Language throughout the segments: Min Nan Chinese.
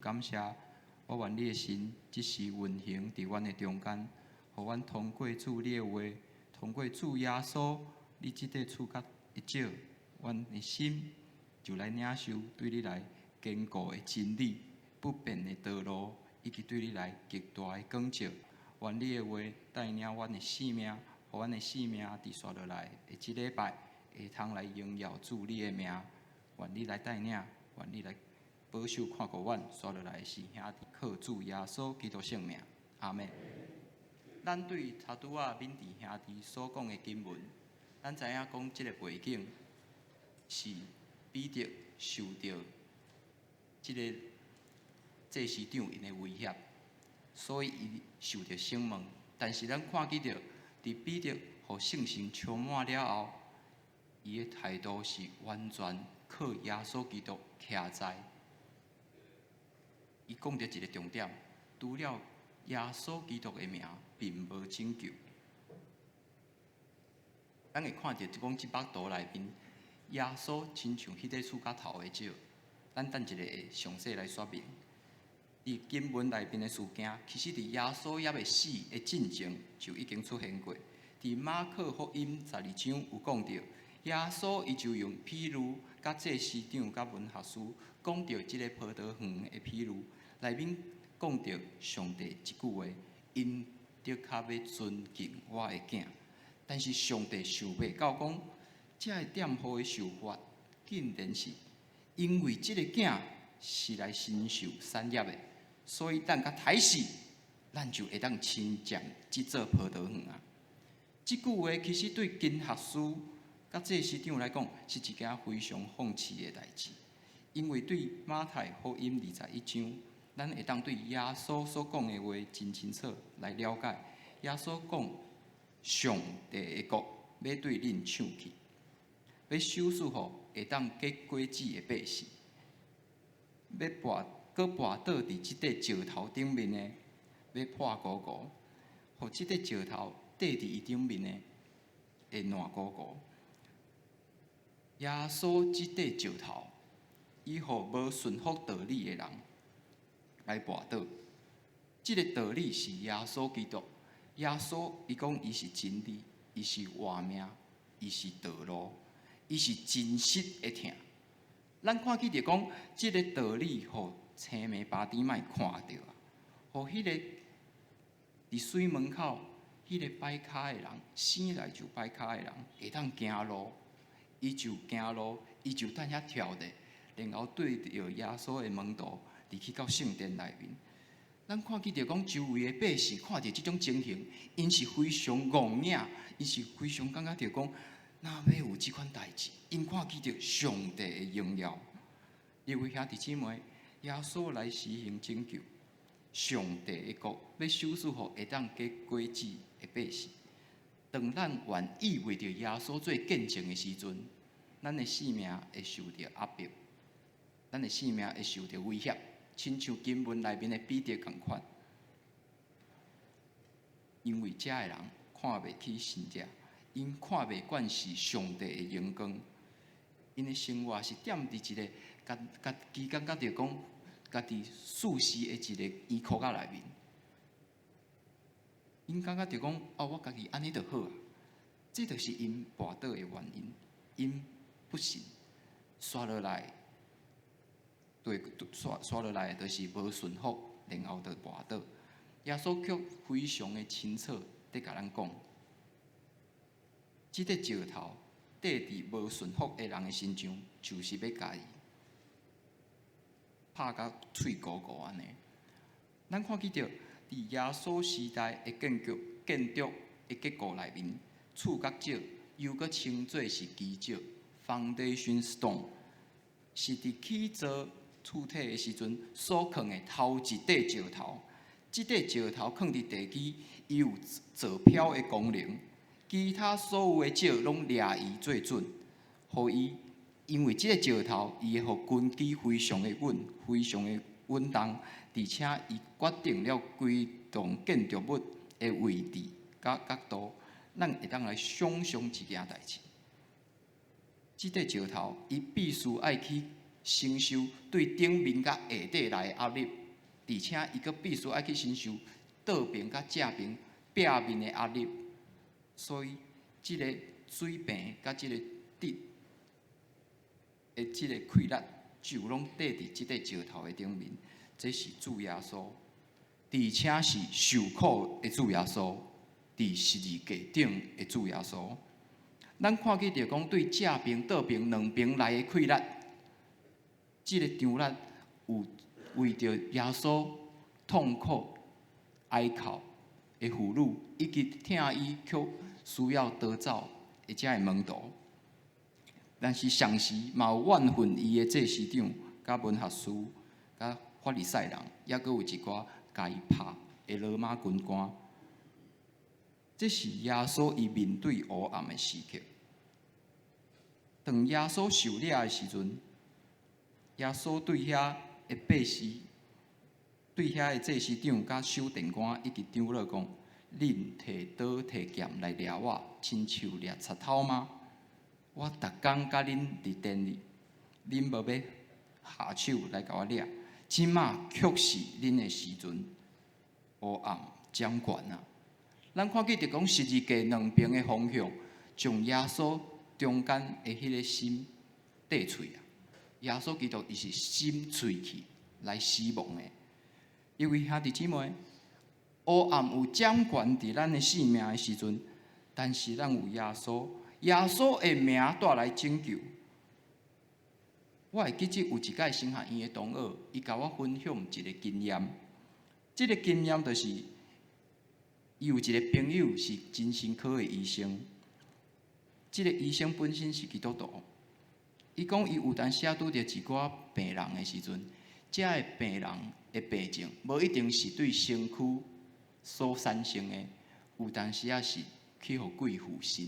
感謝，我願你的神這時運行佇阮的中間，予阮通過主你的話，通過主耶穌，你這塊觸角的石，阮的心就來領受對你來堅固的真理、不變的道路，以及對你來極大的光照。願你的話帶領阮的生命，予阮的生命佇紲落來的這禮拜，會通來榮耀主你的名。願你來帶領，願你來保守看顧阮，紲落來是兄弟靠主耶穌基督聖名，阿們。咱對頭拄仔敏智兄弟所講的經文，咱知影講這个背景是彼得受著這个祭司長𪜶的威脅，所以伊受著審問。但是咱看見著，佇彼得予聖神充滿了後，伊的態度是完全靠耶穌基督徛在。伊講著一个重點，除了耶穌基督的名，並無拯救。咱會看著講這幅圖內面，耶穌親像彼個觸角頭的石。咱等一下會詳細來說明。佇經文內面的事件，其實佇耶穌猶未死的進前就已經出現過。佇馬可福音12章有講著，耶穌伊就用譬喻，佮祭司長佮文學士講著這个葡萄園的譬喻，內面講著上帝一句話：𪜶的確欲尊敬我的囝，但是上帝想袂到講，這个店戶的想法，竟然是因為這个囝是來承受產業的，所以等共刣死，咱就會當侵佔這座葡萄園啊！這句話其實對經學士佮祭司長來講，是一件非常諷刺的代誌，因為對馬太福音21章，咱會當對耶穌所講的話真清楚來了解。耶穌講上帝的國欲對恁搶去，欲賞賜予會當結果子的百姓，欲跋閣跋倒佇這塊石頭頂面的，欲破糊糊；予這塊石頭綴佇伊頂面的，會爛糊糊。耶穌這塊石頭，伊予無順服道理的人來跋倒。這个道理是耶穌基督。耶穌伊講伊是真理，伊是活命，伊是道路，伊是真實的疼。咱看見著講，這个道理，予青盲巴底買看著啊，予彼个佇水門口彼个跛跤的人，生來就跛跤的人，會當行路，伊就行路，伊就佇遐跳咧，然後對著耶穌的門徒，入去到聖殿內面。咱看見著講，周圍的百姓看著這種情形，𪜶是非常戇影，𪜶是非常感覺著講，哪欲有這款代誌？𪜶看見著上帝的榮耀。各位兄弟姊妹，耶穌來施行拯救，上帝的國欲賞賜予會當結果子的百姓。當咱願意為著耶穌做見證的時陣，咱的性命會受著壓迫，咱的性命會受著威脅，親像經文內面的彼得仝款。因為遮的人看袂起神跡，𪜶看袂慣是上帝的榮光，𪜶的生活是踮佇一个家家己感覺著講，家己舒適的一个圓箍仔內面。𪜶感覺著講，哦，我家己按呢就好啊。這就是𪜶跋倒的原因，𪜶不信，紲落來，對，紲紲落來就是無順服，然後就跋倒。耶穌卻非常的清楚，佇共咱講，這塊石頭綴佇無順服的人的身上，就是欲共伊拍甲碎糊糊按呢。咱看見著佇耶穌時代的建築的結構內面，柱角石又閣稱做是基石（foundation stone），是佇起造厝體的時陣所囥的頭一塊石頭。這塊石頭囥佇地基，伊有坐標的功能，其他所有的石攏掠伊做準，予伊因為這个石頭，伊會予根基非常的穩，非常的穩當，而且伊決定了規棟建築物的位置佮角度，咱會當來想象一件代誌。這塊石頭，伊必須愛去承受對頂面佮下底來的壓力，而且伊閣必須愛去承受倒爿佮正爿壁面的壓力。所以，這个水平佮這个直的這个氣力，就攏綴佇這塊石頭的頂面。這是主耶穌，而且是受苦的主耶穌，佇十字架頂的主耶穌。咱看見著講對正爿、倒爿兩爿來的氣力，這个張力有為著耶穌痛苦哀哭的婦女，以及疼伊卻需要逃走的這个門徒。但是同時嘛有怨恨伊的祭司長、佮文學士、佮法利賽人，抑閣有一寡共伊拍的羅馬軍官。這是耶穌伊面對黑暗的時刻。當耶穌受掠的時陣，耶穌對遐的百姓、對遐的祭司長、佮守殿官以及長老講：恁提刀提劍來掠我，親像掠賊偷嗎？我逐工佮恁佇殿裡，恁無欲下手來共我掠。這馬卻是恁的時陣，黑暗掌權啊！咱看見著講十字架兩爿的方向，將耶穌中間的彼个心塊碎啊！耶穌基督伊是心碎去來死亡的。因為兄弟姊妹，黑暗有掌權佇咱的生命的時陣，但是咱有耶穌，耶穌的名帶來拯救。我會記得有一屆神學院的同學，伊共我分享一个經驗。這个經驗就是，伊有一个朋友是精神科的醫生。這个醫生本身是基督徒。伊講伊有當時仔拄著一寡病人的時陣，這个病人的病症無一定是對身軀所產生的，有當時仔是去予鬼附身。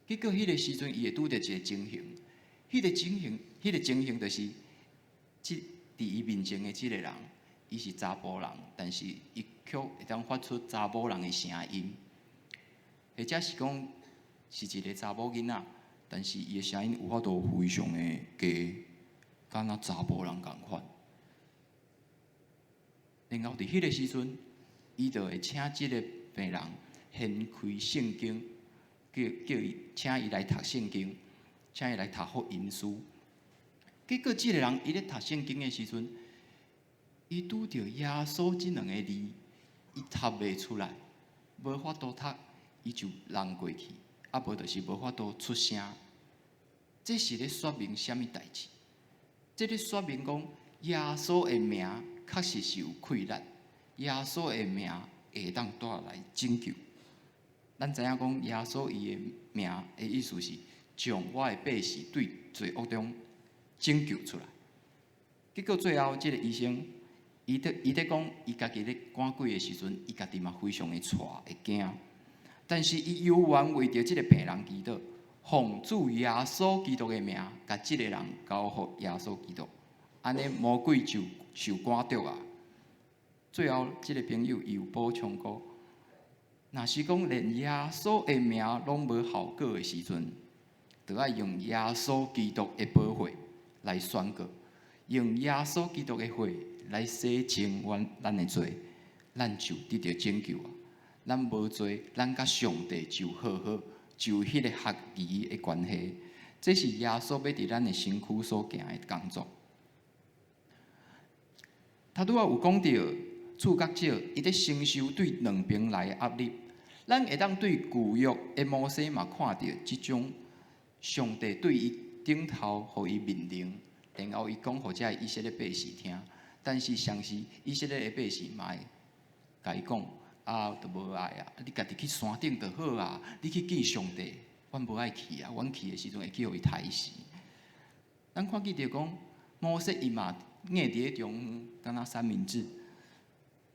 結果彼个時陣，伊會拄著一个情形，彼个情形就是，這佇伊面前的這个人，伊是查埔人，但是伊卻會當發出查某人的聲音，或者是講是一个查某囡仔，但是伊的聲音有法度非常的低，敢若查埔人仝款。然後佇彼个時陣，伊就會請這个病人掀開聖經，叫伊請伊來讀聖經，請伊來讀福音書。結果，這个人伊咧讀聖經的時陣，伊拄著耶穌這兩个字，伊讀袂出來，無法度讀，伊就聬過去，啊無就是無法度出聲。這是咧說明啥物代誌？這咧說明講耶穌的名確實是有氣力，耶穌的名會當帶來拯救。咱知影講耶穌伊的名的意思是將我的百姓對罪惡中拯救出來。結果最後，這个醫生伊咧講，伊家己咧趕鬼的時陣，伊家己嘛非常的掣會驚。但是伊猶原為著這个病人祈禱，奉主耶穌基督的名，共這个人交予耶穌基督，按呢魔鬼就受趕著啊。最後，這个朋友伊有補充講，若是講連耶穌的名攏無效果的時陣，就愛用耶穌基督的寶血來宣告，用耶穌基督的血來洗淨阮咱的罪，咱就得著拯救啊！咱無罪，咱佮上帝就和好，就有彼个合宜的關係。這是耶穌欲佇咱的身軀所行的工作。頭拄仔有講著，處角者伊咧承受對兩爿來的壓力。咱會當對舊約的摩西嘛看著這種上帝對伊頂頭予伊命令，然後伊講予這以色列百姓聽。但是同時以色列的百姓嘛會共伊講：啊，都無愛啊！你家己去山頂就好啊！你去見上帝，阮無愛去啊！阮去的時陣會去予伊刣死。咱看見著講，摩西伊嘛徛佇咧中央，敢若三明治。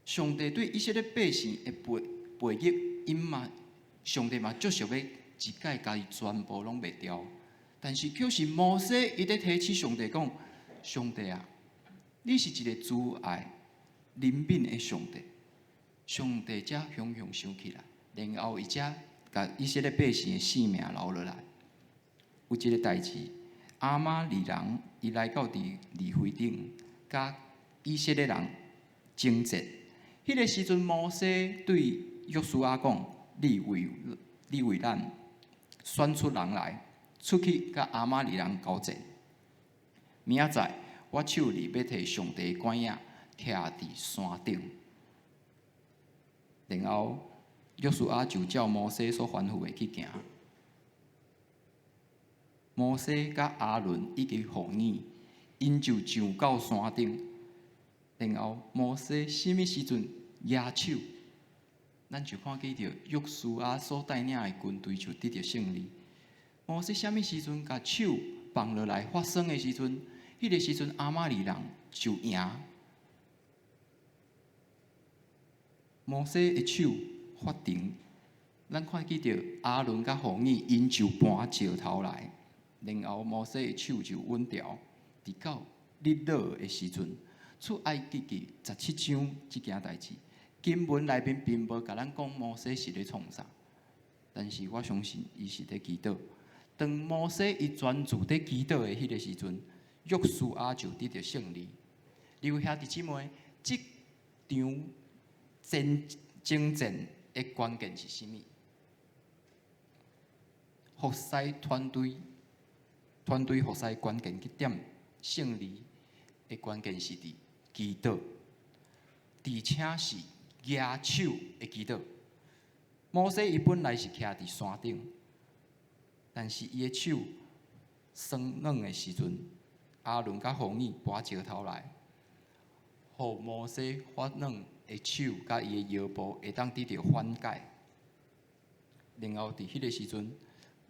上帝對以色列百姓的背逆，𪜶嘛，上帝嘛足想欲一擺共伊全部攏滅掉。但是卻是摩西伊咧提醒上帝講：上帝啊，你是一个慈愛、憐憫的上帝。上帝才雄雄想起來，然後伊才共以色列百姓的性命留落來。有一个代誌，亞瑪力人伊來到佇利非訂，佮以色列人爭戰。彼個時陣，摩西對約書亞講：你為咱選出人來，出去佮亞瑪力人交戰。明仔載，我手裡欲提上帝的拐仔，徛佇山頂。然後，約書亞就照摩西所吩咐的去行。摩西佮亞倫以及戶珥，𪜶就上到山頂。然後摩西啥物時陣舉手，咱就看見著約書亞所帶領的軍隊就得著勝利。摩西啥物時陣共手放落來發酸的時陣，彼個時陣亞瑪力人就贏。摩西的手發停，咱看見著亞倫佮戶珥𪜶就搬石頭來，然後摩西的手就穩牢。直到日落的時陣，出埃及記十七章這件代誌，經文內面並無共咱講摩西是咧創啥，但是我相信伊是咧祈禱。當摩西伊專注佇祈禱的彼個時陣，約書亞就得著勝利。各位兄弟姊妹，這場戰爭戰的關鍵是啥物？服侍團隊，團隊服侍關鍵去點勝利的關鍵是佇祈禱，而且是舉手的祈禱。摩西伊本來是徛佇山頂，但是伊的手酸軟的時陣，亞倫佮戶珥搬石頭來，予摩西發軟的手佮伊的腰部會當得著緩解。然後佇彼個時陣，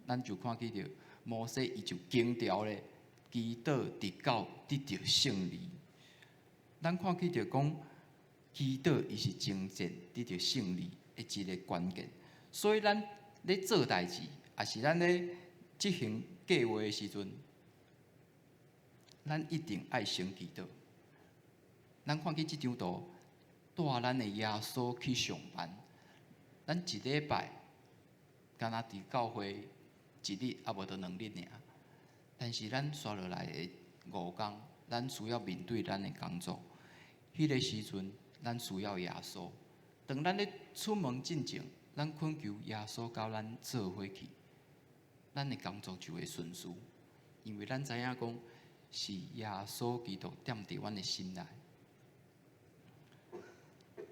咱就看見著摩西伊就堅牢咧祈禱，直到得著勝利。咱看見著講祈禱伊是征戰得著勝利的一个關鍵。所以咱咧做代誌，抑是咱咧執行計劃的時陣，咱一定愛先祈禱。咱看見這張圖，帶咱的耶穌去上班。咱一禮拜，敢若佇教會一日，抑無就兩日爾。但是咱紲落來的五工，咱需要面對咱的工作。彼個時陣，咱需要耶穌。當咱咧出門進前，咱懇求耶穌佮咱做伙去，咱的工作就會順遂。因為咱知影講，是耶穌基督踮佇阮的心內。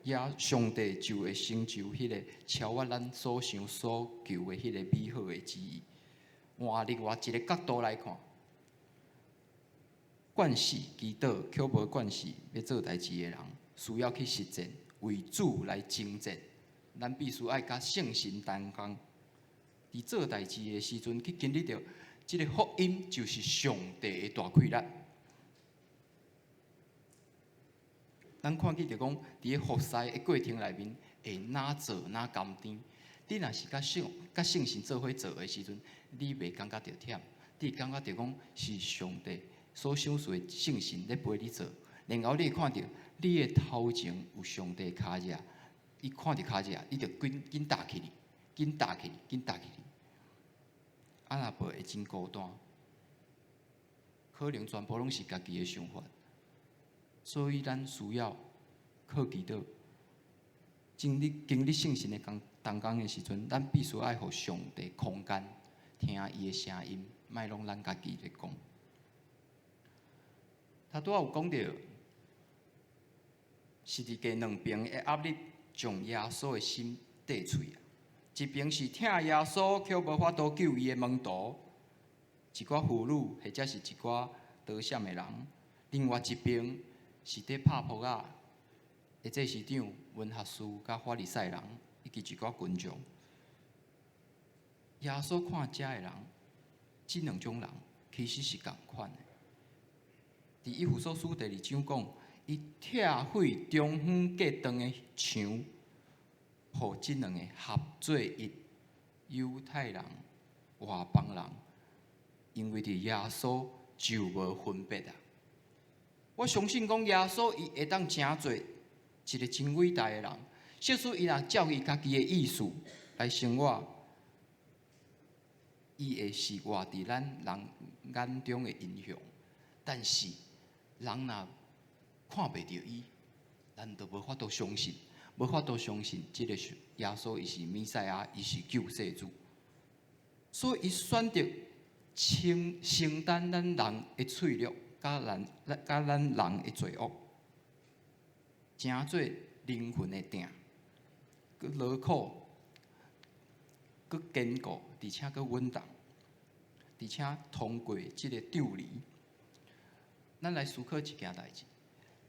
耶上帝就會成就彼個超越咱所想所求的彼個美好的旨意。換另外一個角度來看，慣勢祈禱，卻無慣勢欲做代誌的人，需要去實踐，為主來征戰。咱必須愛佮聖神同工，佇做代誌的時陣，去經歷著這个福音，就是上帝的大氣力。咱看見著講，佇个服侍的過程內面，會哪做哪甘甜。你若是佮聖神做伙做的時陣，你袂感覺著忝，你會感覺著講是上帝所賞賜的聖神咧陪你做。然後你會看著你的頭前有上帝跤跡，伊看著跤跡，你就緊緊踏起去，緊踏起去，緊踏起去。啊，若無會真孤單，可能全部攏是家己的想法。所以咱需要靠祈禱，經歷聖神的同同工的時陣，咱必須愛予上帝空間，聽伊的聲音，莫攏咱家己咧講。頭拄仔有講著，十字架兩邊的壓力，將耶穌的心塊碎啊！一邊是疼耶穌，卻無法度救伊的門徒，一寡婦女或者是一寡倒閃的人；另外一邊是佇拍噗仔的祭司長、文學士佮法利賽人，以及一寡群眾。耶穌看遮的人，這兩種人其實是仝款的。佇以弗所書第二章講，伊拆毀中間隔斷的牆，予這兩个合做一，猶太人、外邦人，因為佇耶穌就無分別啊。我相信講耶穌伊會當成做一个真偉大的人，即使伊若照伊家己的意思來生活，伊會是活佇咱人眼中的英雄。但是人若看袂著伊，咱就無法度相信，無法度相信這个耶穌伊是彌賽亞，伊是救世主。所以伊選擇承承擔咱人的脆弱，佮咱人的罪惡，成做靈魂的碇，閣勞苦，閣堅固，而且閣穩當，而且通過這个調離。咱來思考一件代誌，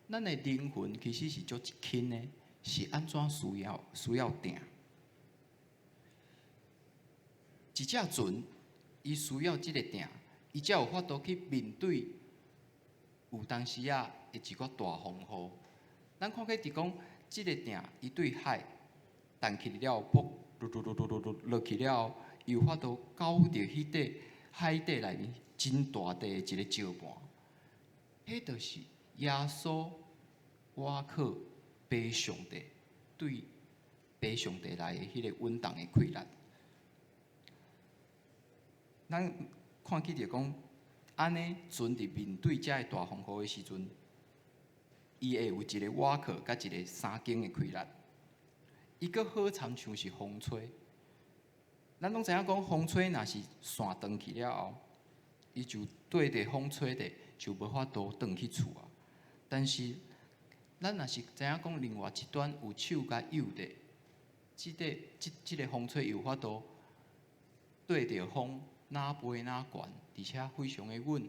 咱的靈魂其實是足輕的，是按怎需要碇？一隻船，伊需要這个碇，伊才有法度去面對有當時仔的一寡大風雨。咱看見佇講，這个碇伊對海彈起了，噗，嚕嚕嚕嚕嚕嚕落去了後，伊有法度到著彼塊海底內面真大塊的一个石盤。彼就是耶穌倚靠父上帝對父上帝來的彼个穩當的氣力。咱看見著講，按呢船佇面對遮个大風雨的時陣，伊會有一个倚靠佮一个三更的氣力。伊閣好親像是風吹。咱攏知影講，風吹若是線斷去了後，伊就綴著風吹著，就無法度轉去厝啊。但是，咱若是知影講，另外一端有手共搝著，這個風吹有法度綴著風，若飛若懸，而且非常的穩，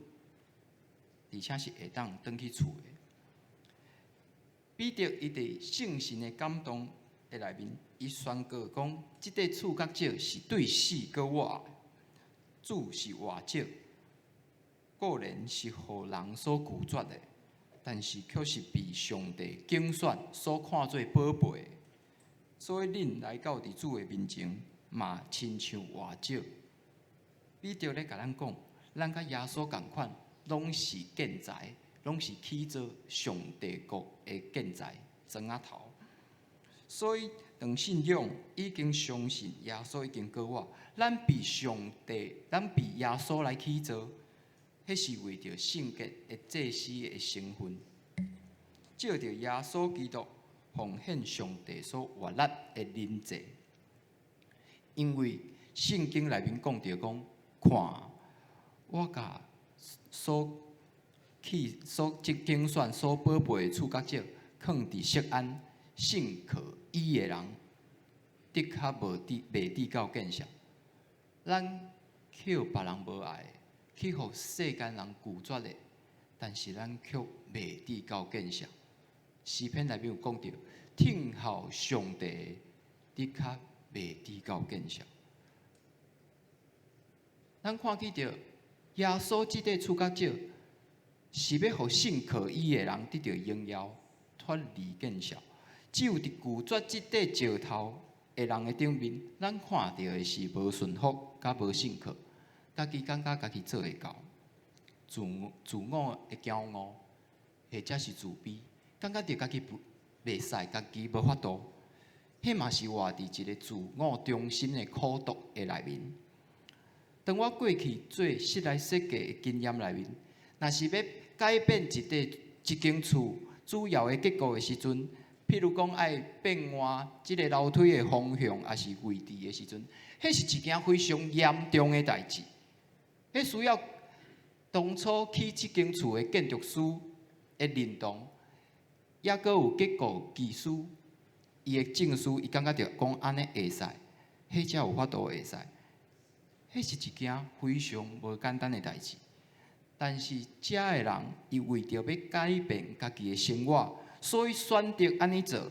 而且是會當轉去厝的。彼得伊佇聖神的感動的內面，伊宣告講：這塊處決石是對死閣活的，主是活石，固然是予人所拒絕的，但是卻是被上帝揀選所看做寶貝的。所以恁來到佇主的面前，嘛親像活石。彼得咧共咱講，咱佮耶穌仝款，攏是建材，攏是起造上帝國的建材磚仔頭。所以，當信仰已經相信耶穌已經過活，咱被上帝，咱被耶穌來起造，彼是為著聖潔的祭司的身份，藉著耶穌基督奉獻上帝所悅納的靈祭。因為聖經內面講著講，看，我共所起所揀選所寶貝的處決石，囥佇錫安，信靠伊的人，的確無致袂致到見笑。咱去予別人無愛，去予世間人拒絕的，但是咱卻袂致到見笑。詩篇內面有講著，等候上帝的，的確袂致到見笑。咱看見著耶穌這塊處決石，是欲予信靠伊的人得著榮耀，脫離見笑。只有佇拒絕這塊石頭的人的頂面，咱看著的是無順服佮無信靠，家己感覺家己做會到，自我的驕傲，或者是自卑，感覺著家己不袂使，家己無法度，彼嘛是活佇一个自我中心的苦毒的內面。當我過去做室內設計的經驗內面，若是欲改變一塊一間厝主要的結構的時陣，譬如講愛變換這个樓梯的方向，抑是位置的時陣，彼是一件非常嚴重的代誌。彼需要當初起這間厝的建築師的認同，抑閣有結構技師伊的證書，伊感覺著講按呢會使，彼才有法度會使。彼是一件非常無簡單的代誌。但是遮的人，伊為著欲改變家己的生活，所以選擇按呢做，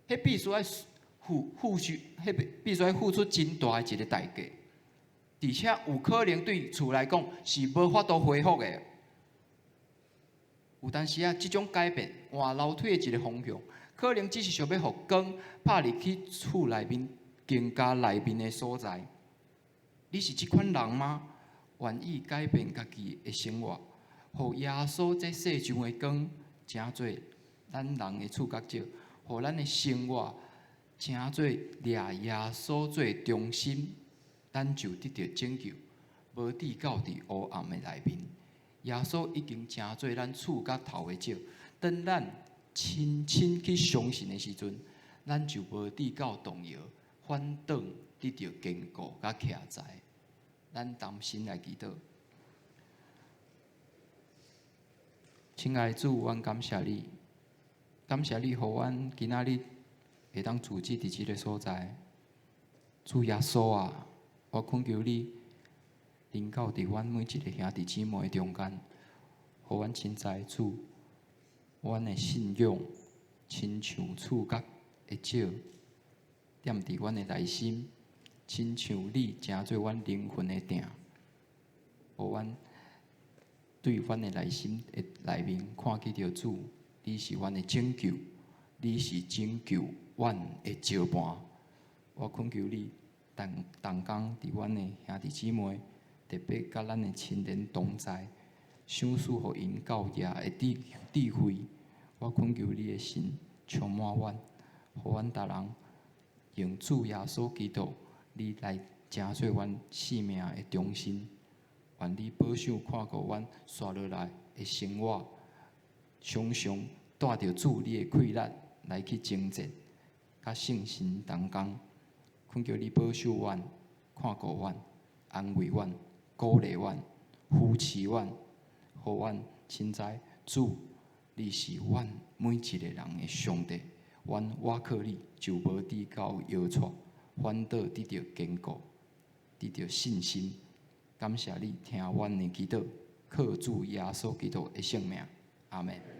彼必須愛付出，彼必須愛付出真大的一个代價，而且有可能對厝來講是無法度恢復的。有當時啊，這種改變換樓梯的一个方向，可能只是想欲予光拍入去厝內面更加內面的所在。你是這款人嗎？願意改變家己的生活，予耶穌這世上的光，成做咱人的處決石，予咱的生活成做掠耶穌做中心。咱就得著拯救，無致到佇烏暗的內面。耶穌已經成做咱刺角頭的石，當咱親親去相信的時陣，咱就無致到動搖，反轉得著堅固佮徛在。咱同心來祈禱。親愛的主，阮感謝你，感謝你予阮今仔日會當聚集佇這个所在。主耶穌啊，我懇求你臨到佇阮每一个兄弟姊妹中間，予阮凊知主，阮的信仰親像刺角的石，踮佇阮的內心，親像你成做阮靈魂的鼎，予阮對阮的內心的內面看見著主，你是阮的拯救，你是拯救阮的石盤。我懇求你，同同工佇阮的兄弟姊妹，特別佮咱的親人同在，賞賜予𪜶到夜的智慧。我懇求你的神充滿阮，予阮逐人用主耶穌基督，你來成做阮生命的中心。願你保守看顧阮紲落來的生活，常常帶著主你的氣力來去征戰，佮聖神同工。懇求你保守阮、看顧阮、安慰阮、鼓勵阮、扶持阮，予阮凊知主，你是阮每一个人的上帝。阮倚靠你，就無致到搖掣，反倒得著堅固，得著信心。感謝你聽阮的祈禱，靠主耶穌基督的聖名，阿門。